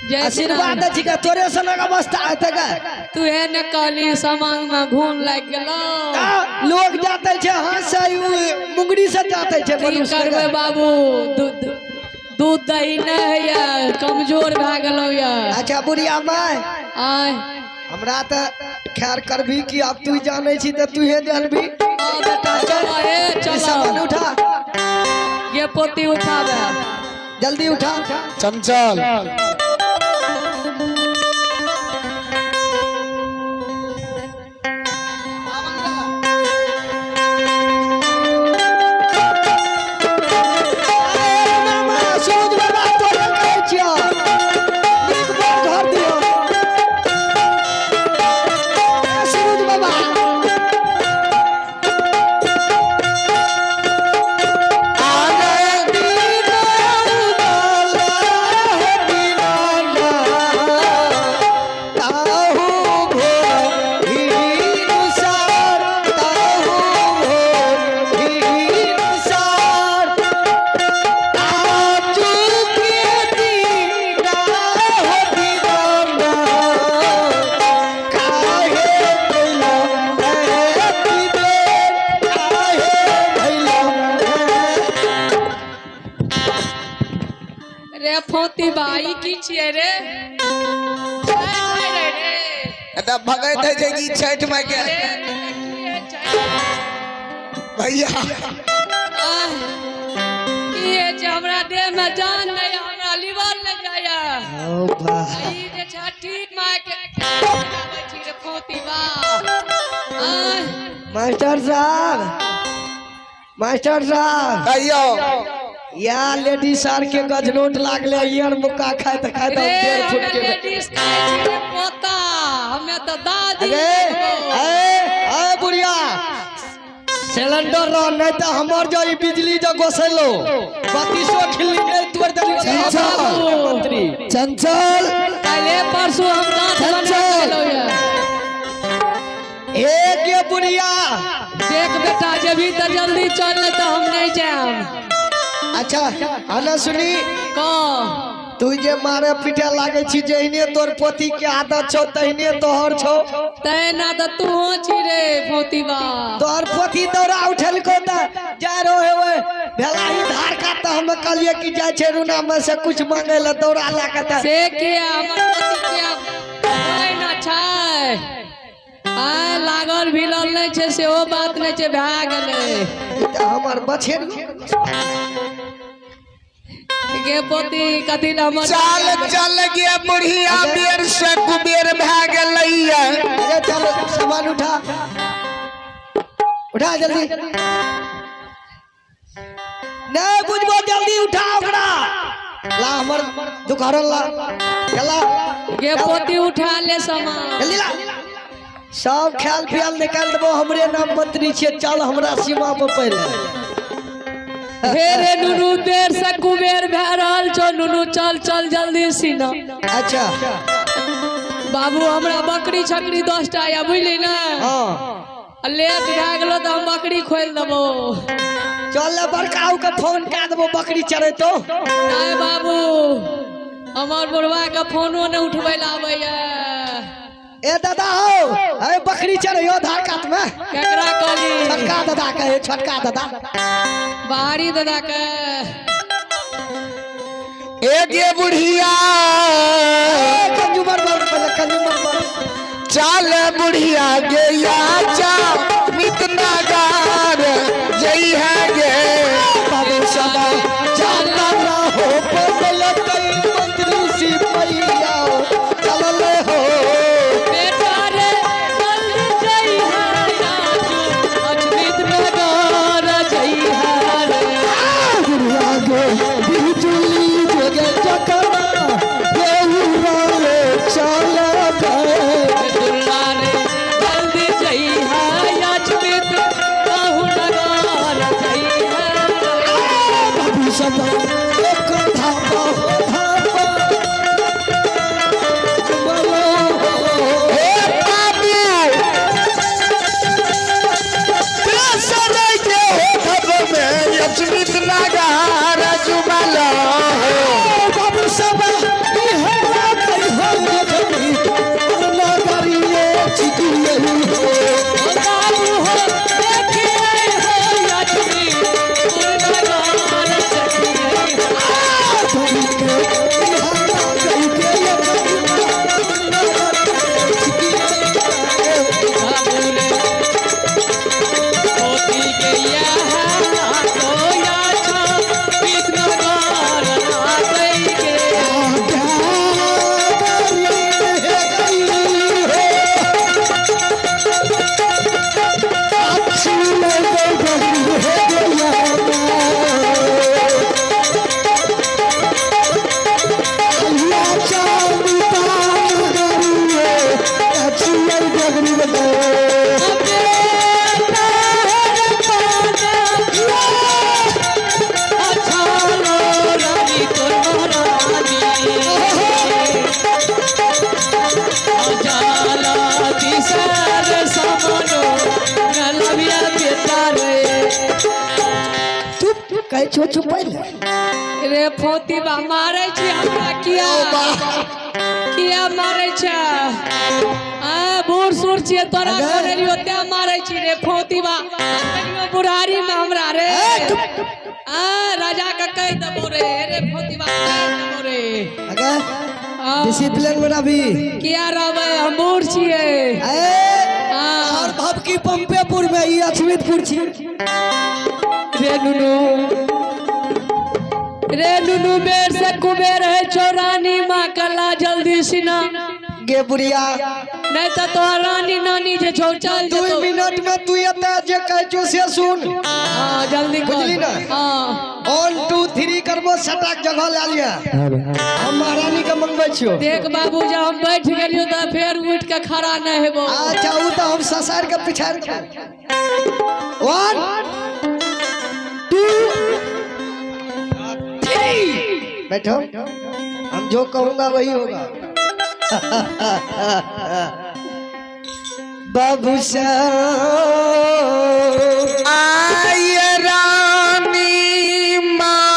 जय आशीर्वाद दै छी के तोरे सनक अवस्था हेतै के। तू हे ने कहली समांग में घून लागि गेलो। आ, लोग जाते छै हाथ से मुंगरी से जाते छै की मनुष्य के। करबै बाबू, दूध दूध दही नहि होइया, कमजोर भए गेलहुँ यऽ। अच्छा बुढ़िया माय, आय हमरा तऽ खैर करबी कि आब तू जानै छी तऽ तूहे जानबी। आ बेटा चल हे, ई सामान चल उठा ये पोती उठाबे, जल्दी उठा। चंचल सूरज बाबा तोरे कहै छियौ, नीक बर घर दियौ। ए सूरज बाबा, रे फोती भाई की छियै रे? छै छै रे रे। एतऽ भगैत होइ छै कि छठि माय के। रे, की है छै? भैया आह, की है छै? हमरा देह में जान नहीं, हमरा लीवर नहीं जाया। ई जे छठी माय के आबै छी रे फोती बा। आह, मास्टर साहब, मास्टर साहब। कहियौ। या लेडीज सर के गजनोट लागले ईयर मुक्का खाइत खाइत रे 1.5 फुट हमे के लेडीज खाइ छी रे पोता, हमे तऽ दादी। अरे ए ए बुढ़िया, सिलेंडर रह नहीं तऽ हमर जो ई बिजली जो गोसेलो 32 खिल्ली नहीं तोड़ देलियो। चंचल। मंत्री चंचल, काल्हे परसू हम दांत बना चंचल। लेलहुँ यऽ। एक ये बुढ़िया देख बेटा, जेबही तऽ जल्दी चल, नहीं तऽ हम नहीं जायब। अच्छा हना सुनी। कह। तू जे मारे पीटे लागे छी, जहिने तोर पोती के आदत छौ तहिने तोहर छौ। तैना तऽ तू छी रे फोती बा। तोहर पोती दौड़ा उठलको तऽ जा रहो हेवे भेला ही धार का, तऽ हम कहलिए कि जाइ छै रुना में से कुछ मांगे ले दौड़ा ला के तऽ से किया? हमर पोती किया ना छै? आय लागल भिलल नहि छै, सेहो बात नहि छै, भए गेलै। ई तऽ हमर बछेर गे पोती, कथी लए हमर चल चल गे बुढ़िया, बेर से कुबेर भए गेलैया। अरे चल, सामान उठा, उठा जल्दी। नहीं बुझबो, जल्दी उठा ओकरा। ला हमर दुकान ला, चला। गे पोती, उठा ले सामान। जल्दी ला। सब ख्याल ख्याल निकाल देबो, हमरे नाम मंत्री छियै। चल हमरा सीमा पर पहिले। हे रे नुनू, देर से कुबेर भए रहल छौ नुनू, चल चल जल्दी सीना। अच्छा। बाबू, हमरा बकरी छकरी 10टा या, बुझली ने? हाँ। आ लेट भए गेलो तऽ हम बकरी खोलि देबो। चल ले, बड़का के फोन कए देबो, बकरी चरेतो। नहि बाबू, हमर बुढ़वा के फोनो नहि उठबै लए आबैया। ए दादा हो, ए बकरी चरैयो धार कात में। केकरा कहली? छोटका दादा कहे, छोटका दादा। बाहरी दादा के। ए गे बुढ़िया। ए कंजूमर बर, पहले कंजूमर बर। चल बुढ़िया गे या चा मित नगार जई है गे। बाबू सदा चल रहो बदल कई मंत्री सिपैया चलल हो। बेटा रे, जल्दी जइहा राजू, अजमित नगर जइहा रे। बुढ़िया गे बिजुली जगे जकरा देउरा रे चल गए। दुल्ला रे, जल्दी जइहा अजमित कहू नगर जइहा रे। बाबू सदा एक धापा हो धापा। छो छुपै ले। रे फोती बा मारै छी हमरा किया? किया मारै छै? आ बूढ़ सूढ़ छियै तोरा अगे। घर एलियो तें मारै छी रे फोती बा। एलियो बुढ़ारी में हमरा रे। ए, चुप। आ राजा के कहि देबो रे, रे फोती बा कहि देबो रे। अगे आ, डिसिप्लिन में रहबी। किया रहबै, हम बूढ़ छियै। ए हाँ। और भबकी पंपेपुर में ई अछमितपुर छी। रे नुनू, रे नुनू, बेर से कुबेर है छौ रानी माँ कला जल्दी सिना। गे बुढ़िया, नहीं तो तोहर रानी नानी जे छौ चल 2 जेतौ। मिनट में तू एते जे कहै छौ से सुन। हाँ जल्दी कर। बुझली ना? हाँ। 1 2 3 करबो सटाक जगह लए लिया। हम महारानी के मंगबै छियो। देख बाबू जब हम बैठ गेलियो तो फेर उठ के खड़ा नहीं हेबो। अच्छा उ तो हम ससार के पिछाड़ देबो। 1 2 3 बैठो, हम जो कहूंगा वही होगा। बाबू साहब आय रानी माँ।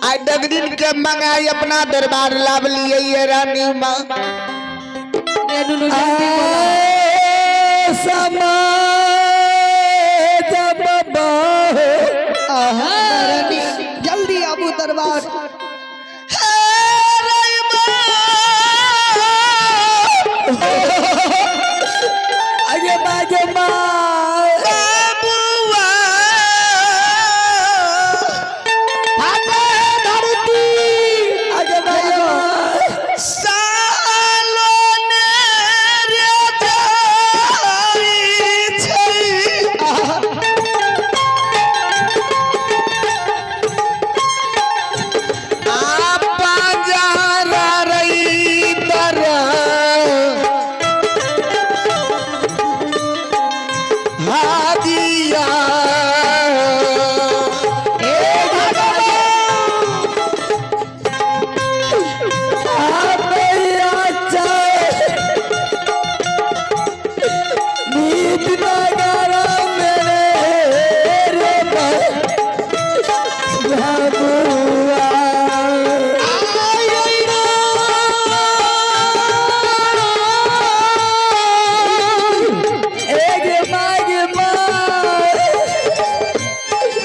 आइ डगरिन के मंगाई अपना दरबार लाभ लिए ये रानी माँ। रे नुनू जल्दी बोला। महारानी जल्दी आबू दरबार। अरे बाजे माँ बाबुआ फाटे धरती। अरे बाजे माँ सालो ने रे जाई छै। आपा जारा रही दर हादिया। हे भगवान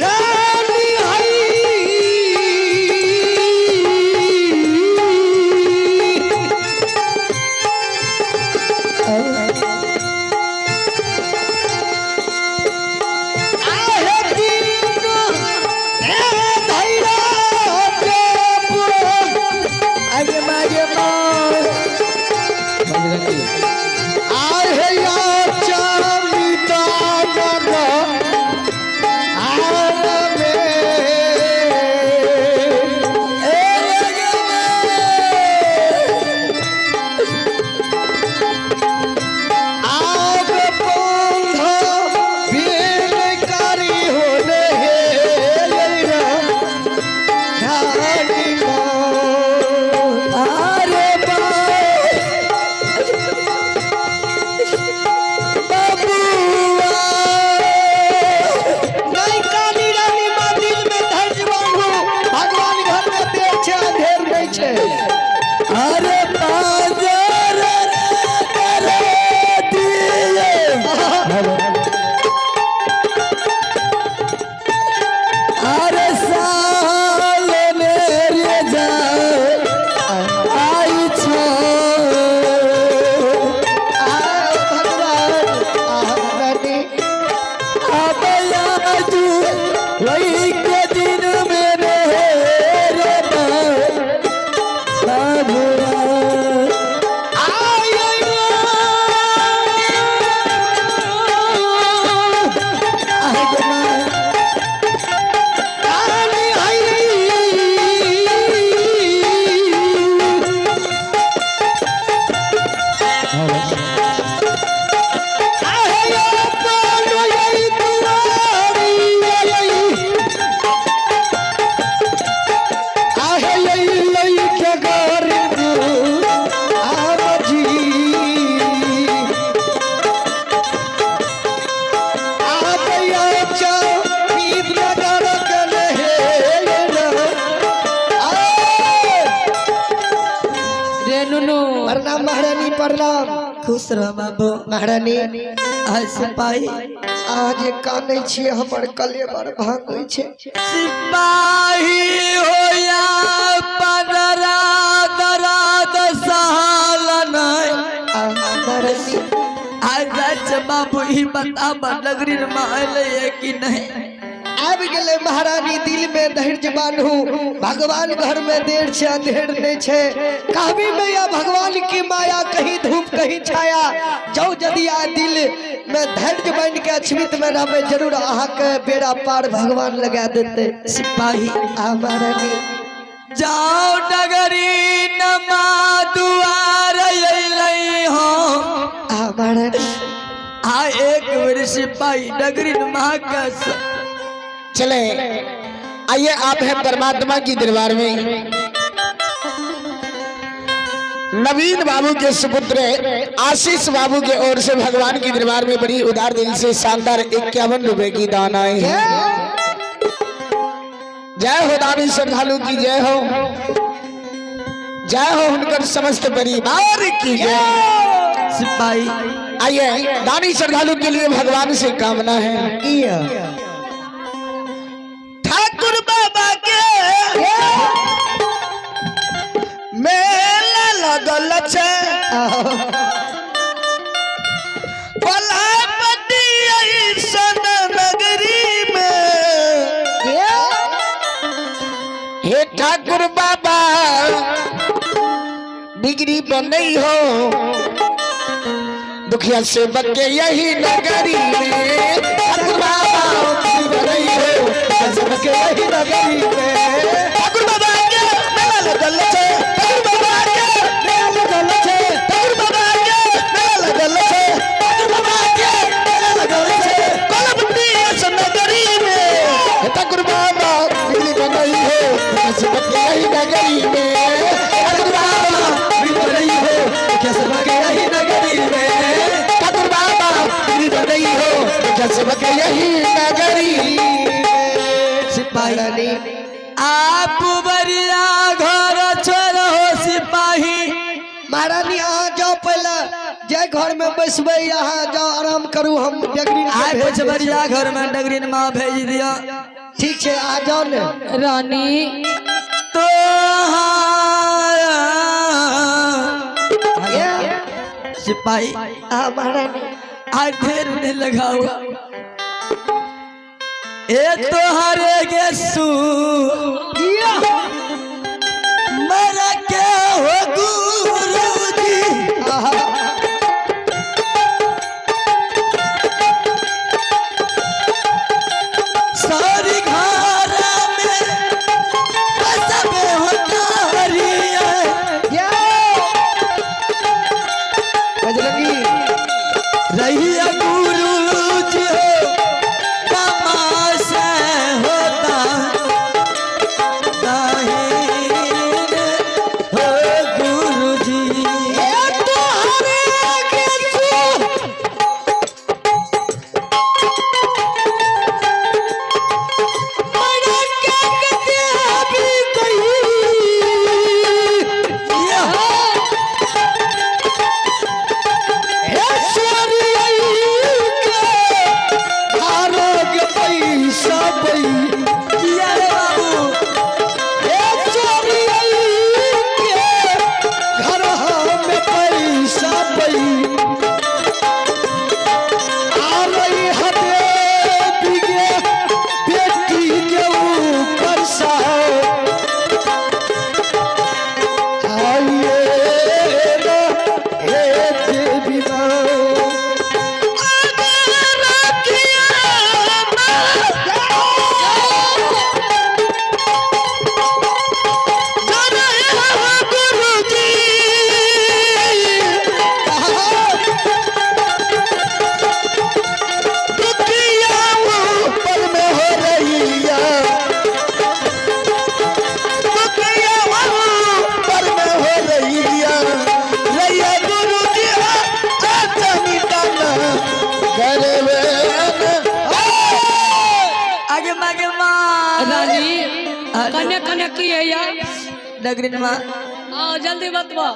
रानी हई। आहे दिन ए धैरा आगे मागे आहे या चामिता नगर आर में ए आग बंध बिन करी होने हे रानी अरे बबुआ नहीं काली रानी माँ दिल में धैर्य बांधू, भगवान घर में देर छे अंधेर नहीं छे। अरे बाजार रे दिए अरे साल मेरे जाए आई छो। आ भगवान आ रानी अब आजू वही के दिन मेरे रे बाबुआ। आहे प्रणाम। खुश रह बाबू। महारानी, आज सिपाही, अहाँ जे कानै छियै हमर कलेवर भांगै छै। सिपाही होया पदरा दराद सहाल नहीं। आ महारानी, आज जाय बाबू, ई बताब नगरी में अयलै है कि नहीं? आबि गेलै महारानी। दिल में धैर्य बान्हू, भगवान घर में देर छै, अंधेर नहीं छै। कहबी मैया भगवान की माया, कहीं धूप कहीं छाया। जाउ यदि आ दिल में धैर्य बान्हि के अछमित में रहबै, जरूर अहाँके बेड़ा पार भगवान लगा देतै। सिपाही, आ महारानी, जाओ नगरी नमा दुआर अयलै हो। आ महारानी, आ एक बेर सिपाही नगरी नमा के चले आइए, आप हैं परमात्मा की दरबार में। नवीन बाबू के सुपुत्र आशीष बाबू के ओर से भगवान की दरबार में बड़ी उदार दिल से शानदार 51 रुपए की दान आए हैं। जय हो दानी श्रद्धालु की जय हो, जय हो उनकर समस्त परिवार की जय। सिपाही, आइए, दानी श्रद्धालु के लिए भगवान से कामना है। किया ठाकुर बाबा के मेला लगल छै, कोल्हापति ऐसन नगरी में। हे ठाकुर बाबा, बिगड़ी बनई हो दुखिया सेवक के यही नगरी में। ठाकुर बाबा, बिगड़ी बनई हो सेवक के यही नगरी में। ठाकुर बाबा के मेला लगल छै, ठाकुर बाबा के मेला लगल छै, ठाकुर बाबा के मेला लगल छै, ठाकुर बाबा के मेला लगल छै, कोल्हापति ऐसन नगरी में। हे ठाकुर बाबा, बिगड़ी बनई हो सेवक के यही नगरी में। ठाकुर बाबा, बिगड़ी बनई हो सेवक के यही नगरी में। ठाकुर बाबा, बिगड़ी बनई हो सेवक के यही नगरी में। सिपाही, महारानी, आप बरिया घर छोड़ो सिपाही। महारानी, अहाँ जाओ, पहले जे घर में बैसबै अहाँ जाओ, आराम करू, हम डगरी के आइ भेज कुछ दै छी। बरिया घर में डगरीन माँ भेज दिया। ठीक छै, अहाँ जाओ ने। रानी, तो सिपाही, आ महारानी, आज ढेर उन्हें लगा हुआ ए तोहरे के सू मर के हो गुरुजी। आहा, सारी घर में बसबे हो तारिया। या बजरंगी। रहिया गुरुजी हो तमाशा होता दाहिने हो गुरुजी। ए तोहरे के सू मर के कते भी कही के आरोग्य पैसा पै किया रे बाबू? हे चोरी के घर में पैसा पै आ रही हदे बिगे बेटी के ऊपर सा आइए ना हे देवी माँ। आगे मागे माँ। रानी, कने कने की है या? डगरीन माँ। आओ, जल्दी बतबो।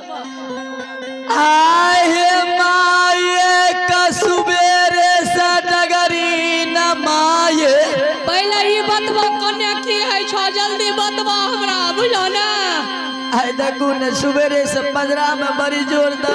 आहे माये का सुबेरे से नगरी न माये। पहिले ई बतबा कन्या की है छो, जल्दी बतबा हमरा, बुझो ने। आय देखू ने, सुबेरे से पंजरा में बड़ी जोर दर्द।